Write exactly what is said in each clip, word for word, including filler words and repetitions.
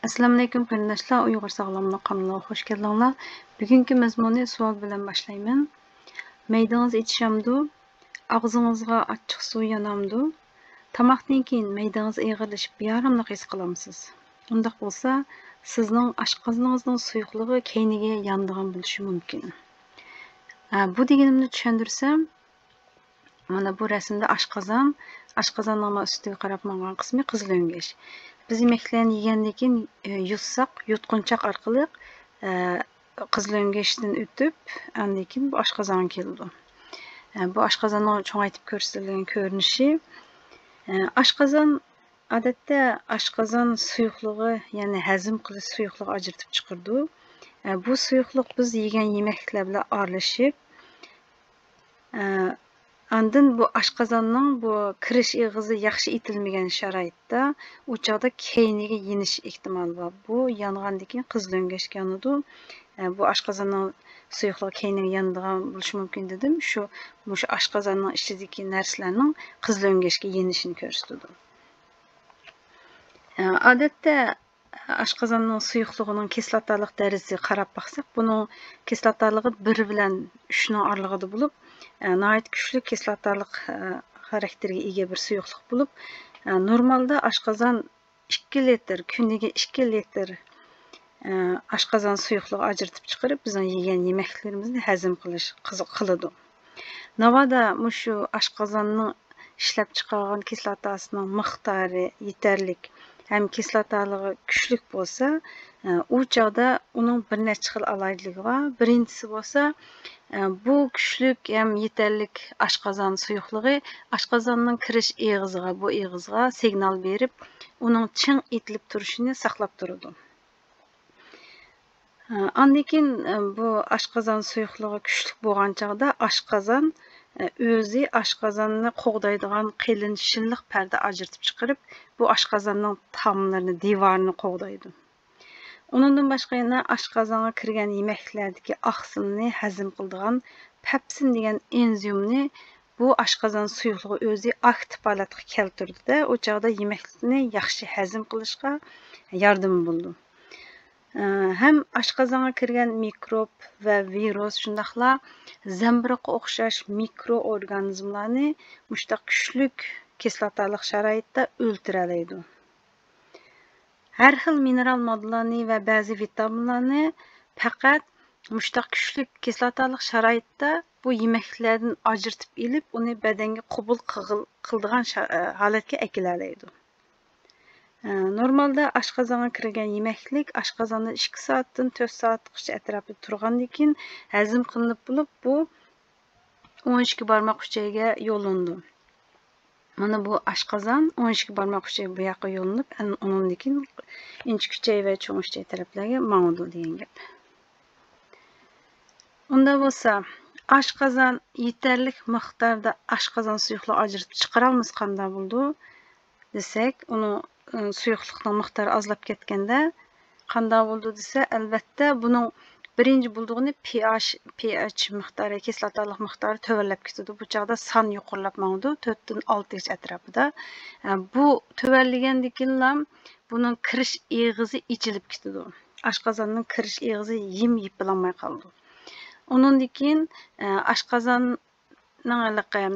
ئەسسالامۇئەلەيكۇم قېرىنداشلار، ئۇيغۇر ساغلاملىق قانىلىغا خوش كەلدىڭلار. بۈگۈنكى مەزمۇننى سوئال بىلەن باشلايمەن. مەيدىڭىز ئېچىشامدۇ؟ ئاغزىڭىزغا ئاچچىق سۇ يانامدۇ؟ تاماقتىن كېيىن مەيدىڭىز ئېغىرلىشىپ، بىئاراملىق ھېس قىلامسىز؟ ئۇنداق بولسا، سىزنىڭ ئاشقازىنىڭىزنىڭ سۇيۇقلۇقى كەينىگە يانىدىغان بولۇشى مۇمكىن. ھە، بۇ دېگىنىمنى چۈشەندۈرسەم، مانا بۇ رەسىمدە ئاشقازان، ئاشقازاننىڭ مانا ئۈستىگە قاراپ ماڭغان قىسمى قىزىل ئۆڭگەش. بىز يېمەكلەرنى يېگەندىن كېيىن، ئە، يۇتساق، يۇتقۇنچاق ئارقىلىق، ئە، قىزىل ئۆڭگەشتىن ئۆتۈپ، ئاندىن كېيىن بۇ ئاشقازانغا كېلىدۇ. ئە، بۇ ئاشقازاننىڭ چوڭايتىپ كۆرسىتىلگەن كۆرۈنۈشى. ئە، ئاشقازان، ئادەتتە ئاشقازان سۇيۇقلۇقى، يەنى ھەزىم قىلىش سۇيۇقلۇقى ئاجرىتىپ چىقىرىدۇ. ئە، بۇ سۇيۇقلۇق بىز يېگەن يېمەكلەر بىلەن ئارىلىشىپ، ئە، ئاندىن بۇ ئاشقازاننىڭ بۇ كىرىش ئېغىزى ياخشى ئېتىلمىگەن شارائىتتا، ئۇ چاغدا كەينىگە يېنىش ئېھتىمالى بار. بۇ يانغاندىن كېيىن قىزىل ئۆڭگەشكە يانىدۇ. ئە، بۇ ئاشقازاننىڭ سۇيۇقلۇقى كەينىگە يانىدىغان بولۇشى مۇمكىن دېدىم. شۇ، مۇشۇ ئاشقازاننىڭ ئىچىدىكى نەرسىلەرنىڭ قىزىل ئۆڭگەشكە يېنىشىنى كۆرسىتىدۇ. ئە، ئادەتتە ئاشقازاننىڭ سۇيۇقلۇقىنىڭ كىسلاتالىق دەرىجىسىگە قاراپ باقساق، بۇنىڭ كىسلاتالىقى بىر بىلەن ئۈچنىڭ ئارىلىقىدا بولۇپ، ئە، ناھايىتى كۈچلۈك كىسلاتالىق، ئە، خاراكتېرگە ئىگە بىر سۇيۇقلۇق بولۇپ، ئە، نورمالدا ئاشقازان ئىككى لىتىر، كۈنىگە ئىككى لىتىر، ئە، ئاشقازان سۇيۇقلۇقى ئاجرىتىپ چىقىرىپ، بىزنىڭ يېگەن يېمەكلىرىمىزنى ھەزىم قىلىش، قىز-، قىلىدۇ. ناۋادا مۇشۇ ئاشقازاننىڭ ئىشلەپچىقارغان كىسلاتاسىنىڭ مىقدارى يېتەرلىك ھەم كىسلاتالىقى كۈچلۈك بولسا، ئۇ چاغدا ئۇنىڭ بىر نەچچە خىل ئالاھىدىلىكى بار. بىرىنچىسى بولسا، بۇ كۈچلۈك ھەم يېتەرلىك ئاشقازان سۇيۇقلۇقى ئاشقازاننىڭ كىرىش ئېغىزىغا، بۇ ئېغىزغا سىگنال بېرىپ، ئۇنىڭ چىڭ ئېتىلىپ تۇرۇشىنى ساقلاپ تۇرىدۇ. ئاندىن كېيىن، بۇ ئاشقازان سۇيۇقلۇقى كۈچلۈك بولغان چاغدا ئاشقازان، ئۆزى ئاشقازاننى قوغدايدىغان قېلىن شىللىق پەردە ئاجرىتىپ چىقىرىپ، بۇ ئاشقازاننىڭ تاملىرىنى، دىۋارىنى قوغدايدۇ. ئۇنىڭدىن باشقا يەنە ئاشقازانغا كىرگەن يېمەكلەردىكى ئاقسىلنى ھەزىم قىلىدىغان پەپسىن دېگەن ئېنزىمنى بۇ ئاشقازان سۇيۇقلۇقى ئۆزى ئاكتىپ ھالەتكە كەلتۈرىدۇ-دە، ئۇ چاغدا يېمەكلىكنى ياخشى ھەزىم قىلىشقا ياردىمى بولىدۇ. ئە، ھەم ئاشقازانغا كىرگەن مىكروب ۋە ۋىرۇس، شۇنداقلا زەمبۇرۇغقا ئوخشاش مىكرو ئورگانىزملارنى مۇشۇنداق كۈچلۈك كىسلاتالىق شارائىتتا ئۆلتۈرەلەيدۇ. ھەر خىل مىنېرال ماددىلارنى ۋە بەزى ۋىتامىنلارنى پەقەت مۇشۇنداق كۈچلۈك كىسلاتالىق شارائىتتا بۇ يېمەكلىكلەردىن ئاجرىتىپ ئېلىپ، ئۇنى بەدەنگە قوبۇل قىلغىل-، قىلىدىغان شا-، ئە، ھالەتكە ئەكېلەلەيدۇ. ئە، نورمالدا ئاشقازانغا كىرگەن يېمەكلىك ئاشقازاندا ئىككى سائەتتىن تۆت سائەتقىچە ئەتراپىدا تۇرغاندىن كېيىن ھەزىم قىلىنىپ بولۇپ، بۇ ئون ئىككى بارماق ئۈچەيگە يوللىنىدۇ. مانا بۇ ئاشقازان ئون ئىككى بارماق ئۈچەي بۇ ياققا يوللىنىپ، ئەن-، ئۇنىڭدىن كېيىن ئىنچىكە ئۈچەي ۋە چوڭ ئۈچەي تەرەپلەرگە ماڭىدۇ دېگەن گەپ. ئۇنداق بولسا، ئاشقازان يېتەرلىك مىقداردا ئاشقازان سۇيۇقلۇقى ئاجرىتىپ چىقىرالمىسا قانداق بولىدۇ دېسەك، ئۇنىڭ، ئى، سۇيۇقلۇقنىڭ مىقدارى ئازلاپ كەتكەندە قانداق بولىدۇ دېسە، ئەلۋەتتە، بۇنىڭ بىرىنچى بولىدىغىنى پىئاش، پىئېچ مىقدارى، كىسلاتالىق مىقدارى تۆۋەنلەپ كېتىدۇ. بۇ چاغدا سان يۇقىرىلاپ ماڭىدۇ، تۆتتىن ئالتىگىچە ئەتراپىدا. ئە، بۇ تۆۋەنلىگەندىن كېيىنلا بۇنىڭ كىرىش ئېغىزى ئېچىلىپ كېتىدۇ. ئاشقازاننىڭ كىرىش ئېغىزى يىم يېپىلالماي قالىدۇ. ئۇنىڭدىن كېيىن، ئە، ئاشقازاننىڭ ھېلىقى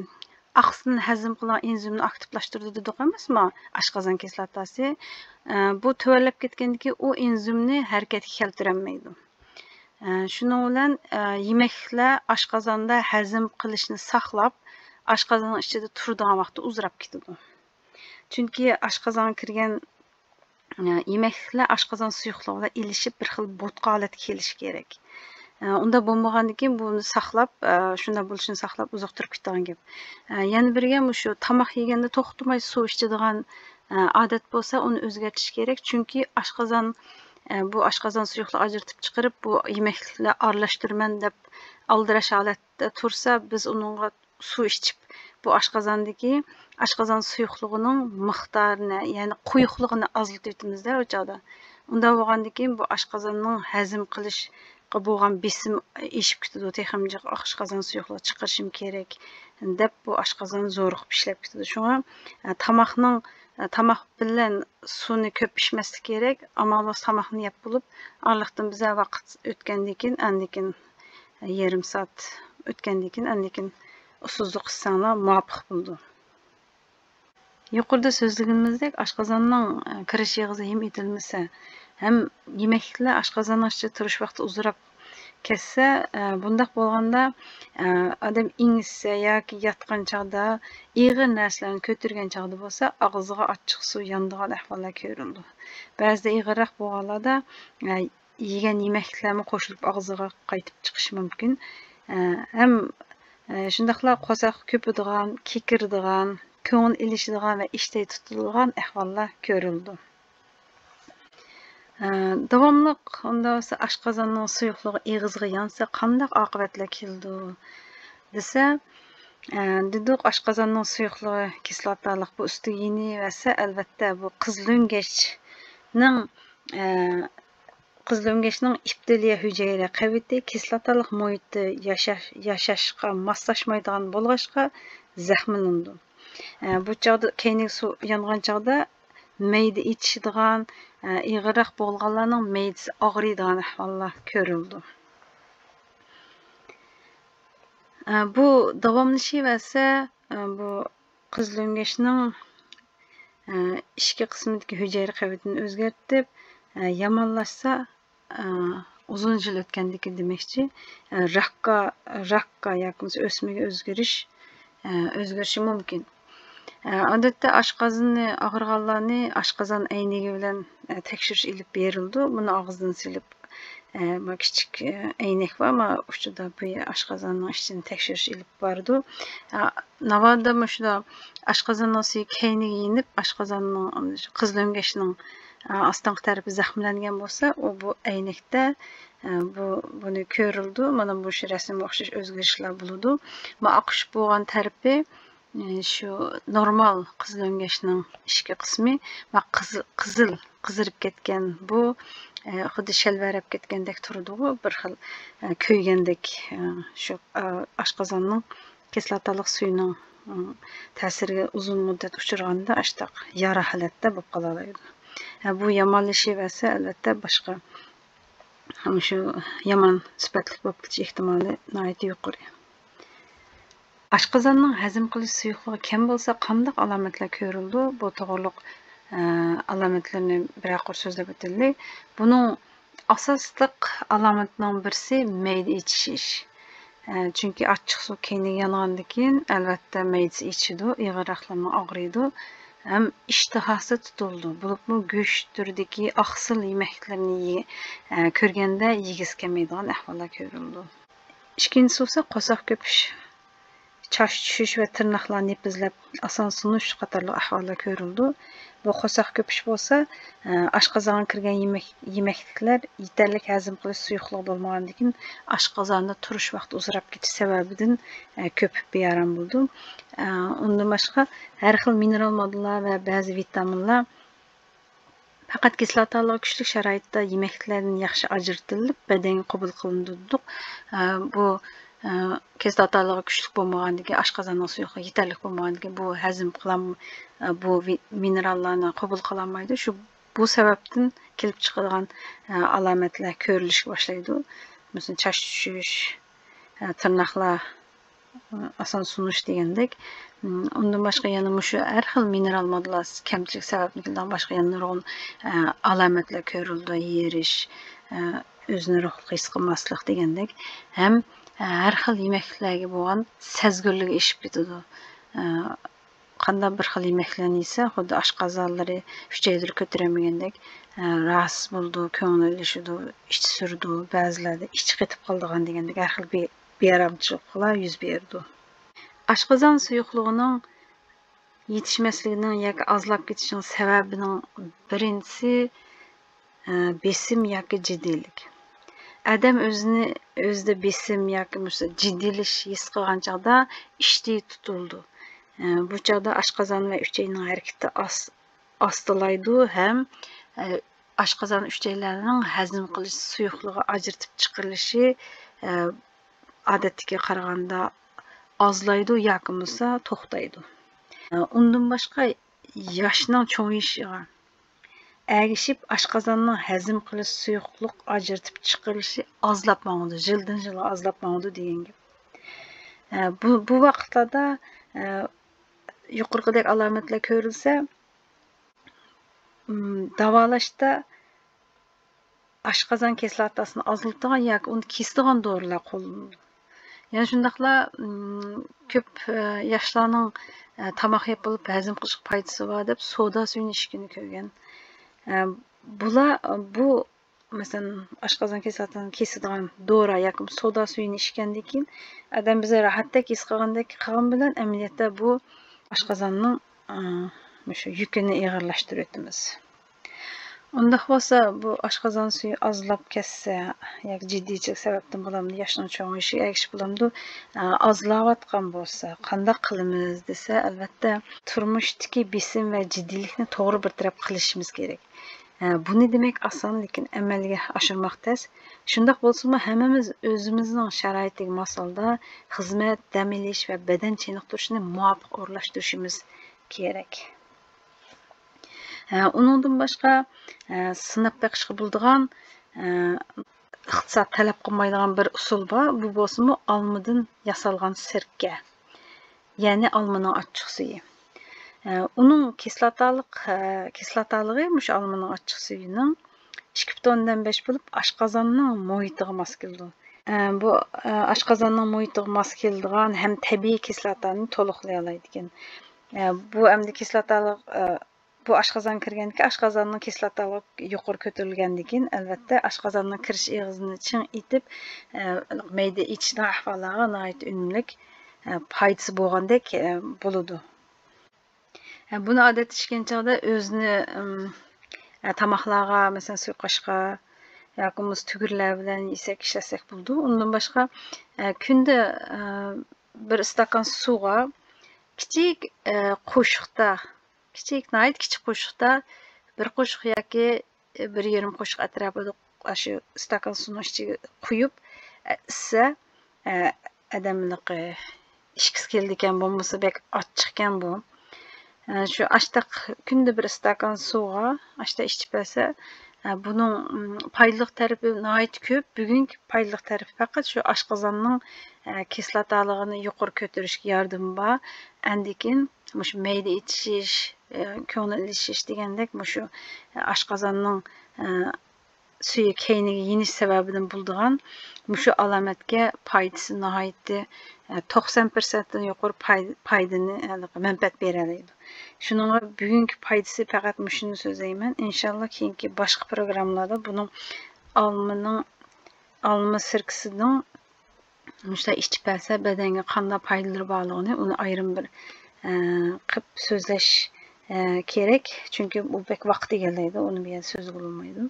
ئاقسىلنى ھەزىم قىلىدىغان ئېنزىمنى ئاكتىپلاشتۇرىدۇ دېدۇق ئەمەسمۇ؟ ئاشقازان كىسلاتاسى. ئە، بۇ تۆۋەنلەپ كەتكەندىن كېيىن ئۇ ئېنزىمنى ھەرىكەتكە كەلتۈرەلمەيدۇ. ئە، شۇنىڭ بىلەن، ئە، يېمەكلىكلەر ئاشقازاندا ھەزىم قىلىشنى ساقلاپ، ئاشقازاننىڭ ئىچىدە تۇرىدىغان ۋاقتى ئۇزىراپ كېتىدۇ. چۈنكى ئاشقازانغا كىرگەن، ئە، يېمەكلىكلەر ئاشقازان سۇيۇقلۇقى بىلەن ئېلىشىپ، بىر خىل بوتقا ھالەتكە كېلىشى كېرەك. ئە، ئۇنداق بولمىغاندىن كېيىن بۇنى ساقلاپ، ئە، شۇنداق بولۇشىنى ساقلاپ ئۇزاق تۇرۇپ كېتىدىغان گەپ. ئە، يەنە بىر گەپ، مۇشۇ تاماق يېگەندە توختىماي سۇ ئىچىدىغان، ئە، ئادەت بولسا، ئۇنى ئۆزگەرتىش كېرەك. چۈنكى ئاشقازان، ئە، بۇ ئاشقازان سۇيۇقلۇقى ئاجرىتىپ چىقىرىپ، بۇ يېمەكلىكلەر ئارىلاشتۇرىمەن دەپ ئالدىراش ھالەتتە تۇرسا، بىز ئۇنىڭغا سۇ ئىچىپ، بۇ ئاشقازاندىكى، ئاشقازان سۇيۇقلۇقىنىڭ مىقدارىنى، يەنى قويۇقلۇقىنى ئازلىتىۋېتىمىزدە ئۇ چاغدا. ئۇنداق بولغاندىن كېيىن بۇ ئاشقازاننىڭ ھەزىم قىلىشقا بولغان بېسىم ئېشىپ كېتىدۇ، تېخىمۇ جىق ئاشقازان سۇيۇقلۇقى چىقىرىشىم كېرەك دەپ، بۇ ئاشقازان زورۇقۇپ ئىشلەپ كېتىدۇ. شۇڭا، ئە، تاماقنىڭ، تاماق بىلەن سۇنى كۆپ ئىچمەسلىك كېرەك. ئامال بولسا تاماقنى يەپ بولۇپ، ئارىلىقتىن بىزەر ۋاقىت ئۆتكەندىن كېيىن، ئاندىن كېيىن يېرىم سائەت ئۆتكەندىن كېيىن، ئاندىن كېيىن ئۇسسۇللۇق ئىچسەڭلار مۇۋاپىق بولىدۇ. يۇقىرىدا سۆزلىگىنىمىزدەك، ئاشقازاننىڭ، ئە، كىرىش ئېغىزى ھىم ئېتىلمىسە ھەم يېمەكلىكلەر ئاشقازاننىڭ ئىچىدە تۇرۇش ۋاقتى ئۇزىراپ كەتسە، ئە، بۇنداق بولغاندا، ئە، ئادەم ئىڭسىسە ياكى ياتقان چاغدا، ئېغىر نەرسىلەرنى كۆتۈرگەن چاغدا بولسا، ئاغزىغا ئاچچىق سۇ يانىدىغان ئەھۋاللار كۆرۈلىدۇ. بەزىدە ئېغىرراق بولغانلاردا، ئە، يېگەن يېمەكلىكلەرمۇ قوشۇلۇپ ئاغزىغا قايتىپ چىقىشى مۇمكىن. ئە، ھەم، ئە، شۇنداقلا قورساق كۆپىدىغان، كېكىرىدىغان، كۆڭۈل ئېلىشىدىغان ۋە ئىشتىھا تۇتۇلىدىغان ئەھۋاللار كۆرۈلىدۇ. ئە، داۋاملىق ئۇنداق بولسا ئاشقازاننىڭ سۇيۇقلۇقى ئېغىزغا يانسا قانداق ئاقىۋەتلەر كېلىدۇ دېسە، ئە، دېدۇق، ئاشقازاننىڭ سۇيۇقلۇقى كىسلاتالىق بۇ ئۈستىگە يېنىۋەرسە، ئەلۋەتتە بۇ قىزىلۆڭگەچنىڭ، ئە، قىزىلۆڭگەچنىڭ ئېپتېلىيە ھۈجەيرە قەۋىتى كىسلاتالىق مۇھىتتا ياشاش، ياشاشقا ماسلاشمايدىغان بولغاچقا زەخىملىنىدۇ. ئە، بۇ چاغدا كەينىگە سۇ يانغان چاغدا مەيدە ئېچىشىدىغان، ئە، ئېغىرراق بولغانلارنىڭ مەيدىسى ئاغرىيدىغان ئەھۋاللار كۆرۈلىدۇ. ئە، بۇ داۋاملىشىۋەرسە، ئە، بۇ قىزىلۆڭگەچنىڭ، ئە، ئىچكى قىسمىدىكى ھۈجەيرە قەۋىتىنى ئۆزگەرتىپ، ئە، يامانلاشسا، ئە، ئۇزۇن يىل ئۆتكەندىكىن دېمەكچى، ئە، راكقا، راكقا ياكى بولمىسا ئۆسمىگە ئۆزگىرىش، ئە، ئۆزگىرىشى مۇمكىن. ئە، ئادەتتە ئاشقازىنى ئاغرىغانلارنى ئاشقازان ئەينىكى بىلەن، ئە، تەكشۈرۈش ئېلىپ بېرىلىدۇ. بۇنى ئاغزىدىن سېلىپ، ئە، ما كىچىك، ئە، ئەينەك بار، ما ئۇچىدا بۇ ئاشقازاننىڭ ئىچىنى تەكشۈرۈش ئېلىپ بارىدۇ. ئە، ناۋادا مۇشۇنداق ئاشقازاننىڭ سۈيى كەينىگە يېنىپ، ئاشقازاننىڭ، قىزىلۆڭگەچنىڭ، ئە، ئاستىنقى تەرىپى زەخىملەنگەن بولسا، ئۇ بۇ ئەينەكتە، ئە، بۇ، بۇنى كۆرۈلىدۇ. مانا مۇشۇ رەسىمگە ئوخشاش ئۆزگىرىشلەر بولىدۇ. ما ئاقىشىپ بولغان تەرىپى، ئە، شۇ نورمال قىزىلۆڭگەچنىڭ ئىچكى قىسمى، ما قىزىل، قىزىل، قىزىرىپ كەتكەن بۇ، ئە، خۇددى شەلۋەرەپ كەتكەندەك تۇرىدىغۇ، بىر خىل، ئە، كۆيگەندەك، ئە، شۇ، ئە، ئاشقازاننىڭ كىسلاتالىق سۈيىنىڭ، ئە، تەسىرىگە ئۇزۇن مۇددەت ئۇچرىغاندا ئاشتاق يارا ھالەتتە بولۇپ قالالايدۇ. ئە، بۇ يامانلىشىۋەرسە، ئەلۋەتتە، باشقا مۇشۇ يامان سۈپەتلىك بولۇپ كېتىش ئېھتىمالى ناھايىتى يۇقىرى. ئاشقازاننىڭ ھەزىم قىلىش سۇيۇقلۇقى كەم بولسا قانداق ئالامەتلەر كۆرۈلىدۇ؟ بۇ توغرۇلۇق، ئە، ئالامەتلىرىنى بىرەر قۇر سۆزلەپ ئۆتەيلى. بۇنىڭ ئاساسلىق ئالامىتىنىڭ بىرسى مەيدە ئېچىشىش. ئە، چۈنكى ئاچچىق سۇ كەينىگە يانغاندىن كېيىن، ئەلۋەتتە، مەيدىسى ئېچىشىدۇ، ئېغىرراقلىرىمۇ ئاغرىيدۇ ھەم ئىشتىھاسى تۇتۇلىدۇ. بولۇپمۇ گۆش تۈرىدىكى ئاقسىل يېمەكلىكلەرنى يې-، ئە، كۆرگەندە يېگۈسى كەلمەيدىغان ئەھۋاللار كۆرۈلىدۇ. ئىككىنچىسى بولسا قورساق كۆپۈش، چاچ چۈشۈش ۋە تىرناقلار نېپىزلەپ، ئاسان سۇنۇش قاتارلىق ئەھۋاللار كۆرۈلىدۇ. بۇ قورساق كۆپۈش بولسا، ئە، ئاشقازانغا كىرگەن يېمەك، يېمەكلىكلەر يېتەرلىك ھەزىم قىلىش سۇيۇقلۇقى بولمىغاندىكىن، ئاشقازاندا تۇرۇش ۋاقتى ئۇزىراپ كېتىش سەۋەبىدىن، ئە، كۆپۈپ بىئارام بولىدۇ. ئە، ئۇندىن باشقا، ھەر خىل مىنېرال ماددىلار ۋە بەزى ۋىتامىنلار پەقەت كىسلاتالىقى كۈچلۈك شارائىتتا يېمەكلىكلەردىن ياخشى ئاجرىتىلىپ، بەدەنگە قوبۇل قىلىنىدۇ دېدۇق. ئە، بۇ، ئە، كىسلاتالىقى كۈچلۈك بولمىغاندىكىن، ئاشقازاننىڭ سۇيۇقلۇقى يېتەرلىك بولمىغاندىكىن، بۇ ھەزىم قىلالم-، ئە، بۇ ۋى-، مىنېراللارنى قوبۇل قىلالمايدۇ. شۇ، بۇ سەۋەبتىن كېلىپ چىقىدىغان، ئە، ئالامەتلەر كۆرۈلۈشكە باشلايدۇ. مەسىلەن، چاچ چۈشۈش، ئە، تىرناقلار ئاسان سۇنۇش دېگەندەك. ئۇندىن باشقا يەنە مۇشۇ ھەر خىل مىنېرال ماددىلار كەمچىلىك سەۋەبىدىن كېلىدىغان باشقا يەنە نۇرغۇن، ئە، ئالامەتلەر كۆرۈلىدۇ. ھېرىش، ئە، ئۆزىنى روھلۇق ھېس قىلماسلىق دېگەندەك. ھەم، ئە، ھەر خىل يېمەكلىكلەرگە بولغان سەزگۈرلۈكى ئېشىپ كېتىدۇ. ئە، قانداق بىر خىل يېمەكلەرنى يېسە، خۇددى ئاشقازانلىرى، ئۈچەيلىرى كۆتۈرەلمىگەندەك، ئە، راھەتسىز بولىدۇ، كۆڭلى ئېلىشىدۇ، ئىچى سۈرىدۇ، بەزىلەردە ئىچى قېتىپ قالىدىغان دېگەندەك ھەر خىل بى-، بىئارامچىلىقلار يۈز بېرىدۇ. ئاشقازان سۇيۇقلۇقىنىڭ يېتىشمەسلىكىنىڭ ياكى ئازلاپ كېتىشىنىڭ سەۋەبىنىڭ بىرىنچىسى، ئە، بېسىم ياكى جىددىيلىك. ئادەم ئۆزىنى، ئۆزىدە بېسىم ياكى بولمىسا جىددىيلىشىش ھېس قىلغان چاغدا ئىشتىيى تۇتۇلىدۇ. ئە، بۇ چاغدا ئاشقازان ۋە ئۈچەينىڭ ھەرىكىتى ئاس-، ئاستىلايدۇ ھەم، ئە، ئاشقازان ئۈچەيلەرنىڭ ھەزىم قىلىش سۇيۇقلۇقى ئاجرىتىپ چىقىرىلىشى، ئە، ئادەتتىكىگە قارىغاندا ئازلايدۇ ياكى بولمىسا توختايدۇ. ئۇندىن باشقا ياشنىڭ چوڭىيىشىغا ئەگىشىپ، ئاشقازاننىڭ ھەزىم قىلىش سۇيۇقلۇق ئاجرىتىپ چىقىرىشى ئازلاپ ماڭىدۇ، يىلدىن يىلغا ئازلاپ ماڭىدۇ دېگەن گەپ. ئە، بۇ، بۇ ۋاقىتلاردا، ئە، يۇقىرىقىدەك ئالامەتلەر كۆرۈلسە، ئىم، داۋالاشتا ئاشقازان كىسلاتاسىنى ئازلىتىدىغان ياكى ئۇنى كېسىدىغان دورىلار قوللىنىلىدۇ. يەنە شۇنداقلا، ئىم، كۆپ، ئە، ياشلارنىڭ، ئە، تاماق يەپ بولۇپ ھەزىم قىلىشقا پايدىسى بار دەپ سودا سۈيىنى ئىچكىنى كۆرگەن. ئە، بۇلار، بۇ، مەسىلەن، ئاشقازان كىسلاتاسىنى كېسىدىغان دورا ياكى سودا سۈيىنى ئىچكەندىن كېيىن ئادەم بىزى راھەتتەك ھېس قىلغاندەك قىلغان بىلەن ئەمەلىيەتتە بۇ ئاشقازاننىڭ، ئە، مۇشۇ يۈكىنى ئېغىرلاشتۇرۇۋېتىمىز. ئۇنداق بولسا، بۇ ئاشقازان سۈيى ئازلاپ كەتسە، ياكى جىددىيچىلىك سەۋەبتىن بولامدۇ، ياشنىڭ چوڭىيىشىگە ئەگىشىپ بولامدۇ، ئا، ئازلاۋاتقان بولسا، قانداق قىلىمىز دېسە، ئەلۋەتتە، تۇرمۇشتىكى بېسىم ۋە جىددىيلىكنى توغرا بىر تەرەپ قىلىشىمىز كېرەك. ئە، بۇنى دېمەك ئاسان، لېكىن ئەمەلگە ئاشۇرماق تەس. شۇنداق بولسىمۇ، ھەممىمىز ئۆزىمىزنىڭ شارائىتىگە ماس ھالدا خىزمەت، دەم ئېلىش ۋە بەدەن چېنىقتۇرۇشنى مۇۋاپىق ئورۇنلاشتۇرۇشىمىز كېرەك. ئە، ئۇنىڭدىن باشقا، ئە، سىناپ بېقىشقا بولىدىغان، ئە، ئىقتىساد تەلەپ قىلمايدىغان بىر ئۇسۇل بار. بۇ بولسىمۇ ئالمىدىن ياسالغان سىركە، يەنى ئالمىنىڭ ئاچچىق سۈيى. ئە، ئۇنىڭ كىسلاتالىق، ئە، كىسلاتالىقى مۇشۇ ئالمىنىڭ ئاچچىق سۈيىنىڭ ئىككى پۈتۈن ئوندىن بەش بولۇپ، ئاشقازاننىڭ مۇھىتىغا ماس كېلىدۇ. ئە، بۇ، ئە، ئاشقازاننىڭ مۇھىتىغا ماس كېلىدىغان ھەم تەبىئىي كىسلاتانى تولۇقلىيالايدىكەن. ئە، بۇ ئەمدى كىسلاتالىق، ئە، بۇ ئاشقازان كىرگەندىكىن، ئاشقازاننىڭ كىسلاتالىقى يۇقىرى كۆتۈرۈلگەندىن كېيىن، ئەلۋەتتە، ئاشقازاننىڭ كىرىش ئېغىزىنى چىڭ ئېتىپ، ئە، مەيدە ئېچىشىدىغان ئەھۋاللارغا ناھايىتى ئۈنۈملۈك، ئە، پايدىسى بولغاندەك، ئە، بولىدۇ. ئە، بۇنى ئادەتتە ئىچكەن چاغدا ئۆزىنى، ئىم، ئە، تاماقلارغا، مەسىلەن، سۇيۇقئاشقا ياكى بولمىسا تۈگۈرلەر بىلەن يېسەك، ئىشلەتسەك بولىدۇ. ئۇندىن باشقا، ئە، كۈندە، ئە، بىر ئىستاكان سۇغا كىچىك، ئە، قوشۇقتا، كىچىك، ناھايىتى كىچىك قوشۇقتا بىر قوشۇق ياكى بىر يېرىم قوشۇق ئەتراپىدا ئاشۇ ئىستاكان سۇنىڭ ئىچىگە قۇيۇپ، ئە، ئىچسە، ئە، ئادەمنىڭ ئىچكۈسى كېلىدىكەن، بولمىسا بەك ئاچچىقكەن بۇ. ئە، شۇ ئاشتاق كۈندە بىر ئىستاكان سۇغا ئاشتاق ئىچىپ بەرسە، ئە، بۇنىڭ، ئىم، پايدىلىق تەرىپى ناھايىتى كۆپ. بۈگۈنكى پايدىلىق تەرىپى پەقەت شۇ ئاشقازاننىڭ، ئە، كىسلاتالىقىنى يۇقىرى كۆتۈرۈشكە ياردىمى بار. ئاندىن كېيىن مۇشۇ مەيدە ئېچىشىش، ئە، كۆڭۈل ئېلىشىش دېگەندەك مۇشۇ، ئە، ئاشقازاننىڭ، ئە، سۈيى كەينىگە يېنىش سەۋەبىدىن بولىدىغان مۇشۇ ئالامەتكە پايدىسى ناھايىتى، ئە، توقسان پىرسەنتتىن يۇقىرى پاي-، پايدىنى، ھېلىقى مەنپەئەت بېرەلەيدۇ. شۇنىڭغا بۈگۈنكى پايدىسى پەقەت مۇشۇنى سۆزلەيمەن. ئىنشاللا كېيىنكى باشقا پروگراممىلاردا بۇنىڭ ئالمىنىڭ، ئالما سىركىسىنىڭ مۇشۇنداق ئىچىپ بەرسە بەدەنگە قانداق پايدىلىرى بارلىقىنى ئۇنى ئايرىم بىر، ئە، قىپ سۆزلەش، ئە، كېرەك. چۈنكى بۇ بەك ۋاقىت ئىگىلەيدۇ، ئۇنى بۇ يەردە سۆزلىگىلى بولمايدۇ.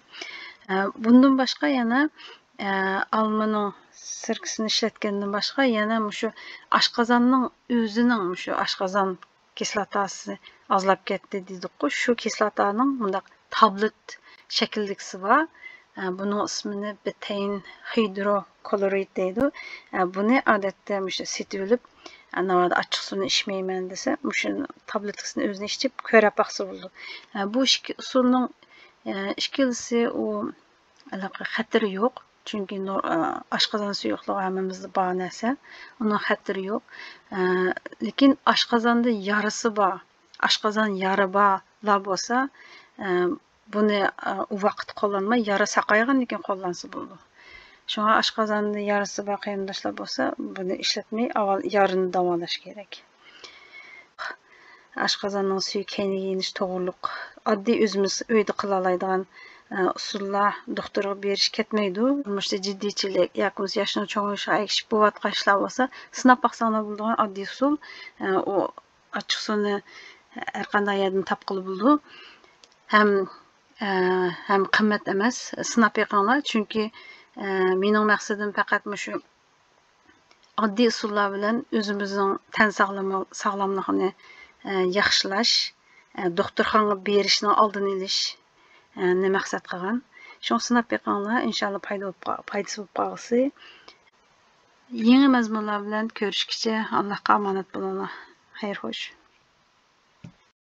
ئە، بۇندىن باشقا يەنە، ئە، ئالمىنىڭ سىركىسىنى ئىشلەتكەندىن باشقا يەنە مۇشۇ ئاشقازاننىڭ ئۆزىنىڭ، مۇشۇ ئاشقازان كىسلاتاسى ئازلاپ كەتتى دېدۇققۇ، شۇ كىسلاتانىڭ مۇنداق تابلېت شەكىلدىكىسى بار. ئە، بۇنىڭ ئىسمىنى بېتەين خىدروكلورىد دەيدۇ. ئە، بۇنى ئادەتتە مۇشۇ سېتىۋېلىپ، ئە، ناۋادا ئاچچىق سۇنى ئىچمەيمەن دېسە، مۇشۇ تابلېتكىسىنى ئۆزىنى ئىچىپ كۆرۈپ باقسا بولىدۇ. ئە، بۇ ئىككى ئۇسۇلنىڭ، ئە، ئىككىلىسى ئۇ ھېلىقى خەتىرى يوق. چۈنكى نور-، ئە، ئاشقازان سۇيۇقلۇقى ھەممىمىزدە بار نەرسە. ئۇنىڭ خەتىرى يوق. ئە، لېكىن ئاشقازاندا يارىسى بار، ئاشقازان يارا بارلار بولسا، ئە، بۇنى، ئە، ئۇ ۋاقىتتا قوللانماي، يارا ساقايغاندىن كېيىن قوللانسا بولىدۇ. شۇڭا ئاشقازاندا يارىسى بار قېرىنداشلار بولسا، بۇنى ئىشلەتمەي، ئاۋۋال يارىنى داۋالاش كېرەك. ئاشقازاننىڭ سۈيى كەينىگە يېنىش توغرۇلۇق ئاددىي ئۆزىمىز ئۆيدە قىلالايدىغان، ئە، ئۇسۇللار، دوختۇرغا بېرىش كەتمەيدۇ. تۇرمۇشتا جىددىيچىلىك ياكى بولمىسا ياشنىڭ چوڭىيىشىغا ئەگىشىپ بولۇۋاتقان ئىشلار بولسا، سىناپ باقساڭلار بولىدىغان ئاددىي ئۇسۇل. ئە، ئۇ ئاچچىق سۇنى ھەر قانداق يەردىن تاپقىلى بولىدۇ. ھەم، ئە، ھەم قىممەت ئەمەس. سىناپ بېقىڭلار، چۈنكى، ئە، مېنىڭ مەقسىتىم پەقەت مۇشۇ ئاددىي ئۇسۇللار بىلەن ئۆزىمىزنىڭ تەن ساغلىمى-، ساغلاملىقىنى، ئە، ياخشىلاش، ئە، دوختۇرخانىغا بېرىشنىڭ ئالدىنى ئېلىش، ئە، نى مەقسەت قىلغان. شۇڭا سىناپ بېقىڭلار، ئىنشاللا پايدا بولۇپ قا-، پايدىسى بولۇپ قالغۇسى. يېڭى مەزمۇنلار بىلەن كۆرۈشكىچە ئاللاھقا ئامانەت بولۇڭلار. خەير خوش.